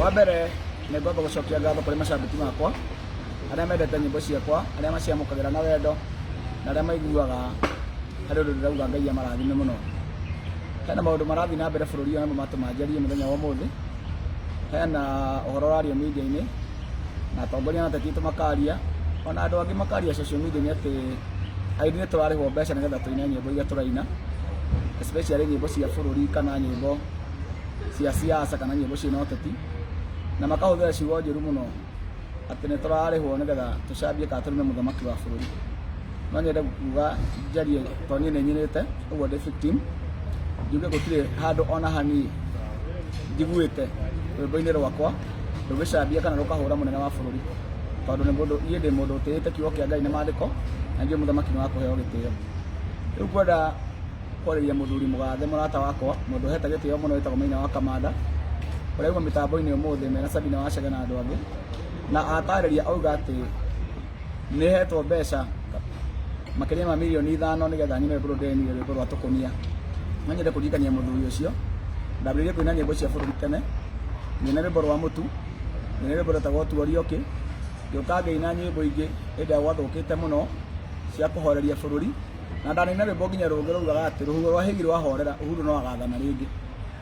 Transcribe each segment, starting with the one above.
Wa mbere nĩ ngwamba gũcokia ngatho kũrĩ macambĩki makwa arĩa mendete nyĩmbo ciakwa, arĩa maciamũkagĩra na wendo na arĩa maiguaga harĩ ũndũ ndĩrauga Ngai amarathime mũno. Hena maũndũ marathiĩ na mbere bũrũri ũyũ nĩmo matũma njarie mũthenya wa ũmũthĩ. Hena ũhoro ũrario media-inĩ na atongoria na ateti aitũ makaria ona andũ angĩ makaria social media-inĩ atĩ aini nĩ tũrarĩhwo mbeca nĩgetha tũine nyĩmbo iria tũraina, especially nyĩmbo cia bũrũri kana nyĩmbo cia siasa kana nyĩmbo ciĩna ũteti, na makahũthĩra ciugo njũru mũno atĩ nĩ tũrarĩhwo nĩgetha tũcambie kana tũrume mũthamaki wa bũrũri. No nyende kuga njarie tondũ niĩ nĩ nyinĩte ũguo ndĩ victim, njuge gũtirĩ handũ ona hanini njiguĩte rwĩmbo-inĩ rwakwa rũgĩcambia kana rũkahũra mũnene wa bũrũri, tondũ nĩ mũndũ niĩ ndĩ mũndũ ũtĩĩte kiugo kĩa Ngai na maandĩko na ndiũĩ mũthamaki nĩ wa kũheo gĩtĩo. Rĩu ngwenda kwarĩria mũthuri mũgathe mũrata wakwa mũndũ ũhete gĩtĩo mũno wĩtagwo Maina wa Kamanda ũrĩa auma mĩtambo-inĩ ũmũthĩ mena Sabina Wachege na andũ angĩ na atarĩria auga atĩ nĩ hetwo mbeca makĩria ma mirioni 5 nĩgetha nyine rwĩmbo rũrũ ndĩrainire, rwĩmbo rwa tũkũnia. No nyende kũririkania mũthuri ũcio ndambĩrĩirie kũina nyĩmbo cia bũrũri tene, ngĩina rwĩmbo rwa mũtu, ngĩina rwĩmbo rwetagwo tuorio kĩ, ngĩũka ngĩina nyĩmbo ingĩ hĩndĩ ĩrĩa gwathũkĩte mũno cia kũhoreria bũrũri, na ndanina rwĩmbo nginya rũngĩ raugaga atĩ rũhuho rwa hĩgi rwahorera Uhuru no agathana rĩngĩ.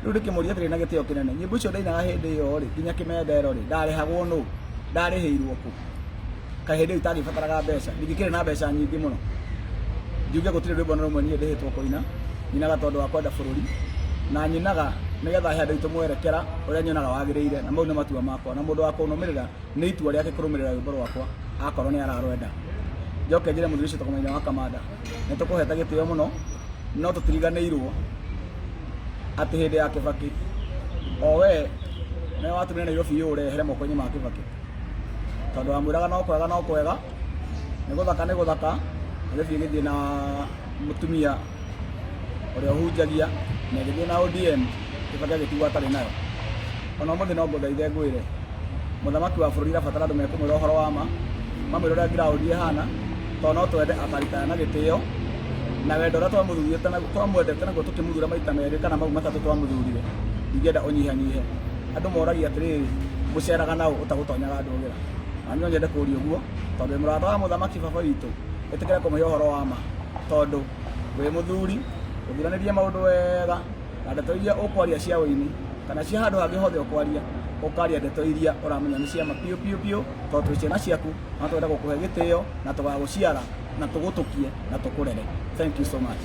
Rĩu ndĩkĩmũria atĩrĩ na gĩtĩo kĩnene, nyĩmbo icio ndainaga hĩndĩ ĩyo rĩ, nginya kĩmendero rĩ, ndarĩhagwo nũ? Ndarĩhĩirwo kũ? Kaĩ hĩndĩ ĩyo itangĩbataraga mbeca? Ndingĩkĩrĩ na mbeca nyingĩ mũno. Njuge gũtirĩ rwĩmbo na rũmwe niĩ ndĩhĩtwo kũina, nyinaga tondũ wa kwenda bũrũri, na nyinaga nĩgetha he andũ aitũ mwerekera ũrĩa nyonaga wagĩrĩire, na mau nĩ matua makwa, na mũndũ wa kũnũmĩrĩra nĩ itua rĩake kũrũmĩrĩra rwĩmbo rwakwa akorwo nĩ ararwenda. Njoke njĩre mũthuri ũcio wĩtagwo Maina wa Kamanda, nĩ tũkũhete gĩtĩo mũno, no tũtiriganĩirwo atĩ hĩndĩ ya Kĩbakĩ o we nĩwe watũmire Nairobi yũre yehere moko-inĩ ma Kĩbakĩ, tondũ wamwĩraga no kwega no kwega, nĩ gũthaka nĩ gũthaka, Nairobi ĩgĩthiĩ na mũtumia ũrĩa ũhunjagia na ĩgĩthiĩ na ODM, Kĩbakĩ agĩtigwo atarĩ nayo. Ona ũmũthĩ no ngũthaithe ngwĩre, mũthamaki wa bũrũri arabatara andũ mekũmwĩra ũhoro wa ma, mamwĩre ũrĩa ground ĩhana, tondũ no twende akaritaya na gĩtĩo na wendo ũrĩa twamũthurĩte naguo, twamwendete naguo tũkĩmũthura maita merĩ kana mau matatũ twamũthurire, ndingĩenda ũnyihanyihe. Andũ moragia atĩrĩrĩ, mũceraga naũ ũtagũtonyaga ndũgĩra? Na niĩ no nyende kũria ũguo, tondũ wĩ mũrata wa mũthamaki baba witũ, ĩtĩkĩra kũmũhe ũhoro wa ma, tondũ wĩ mũthuri, ũthuranĩrie maũndũ wega, na ndeto iria ũkwaria cia ũini kana cia handũ hangĩ hothe ũkwaria, ũkaria ndeto iria ũramenya nĩ cia ma biũ biũ biũ, tondũ twĩ ciana ciaku na twenda gũkũhe gĩtĩo na tũgagũciara na tũgũtũkie na tũkũrere. Thank you so much.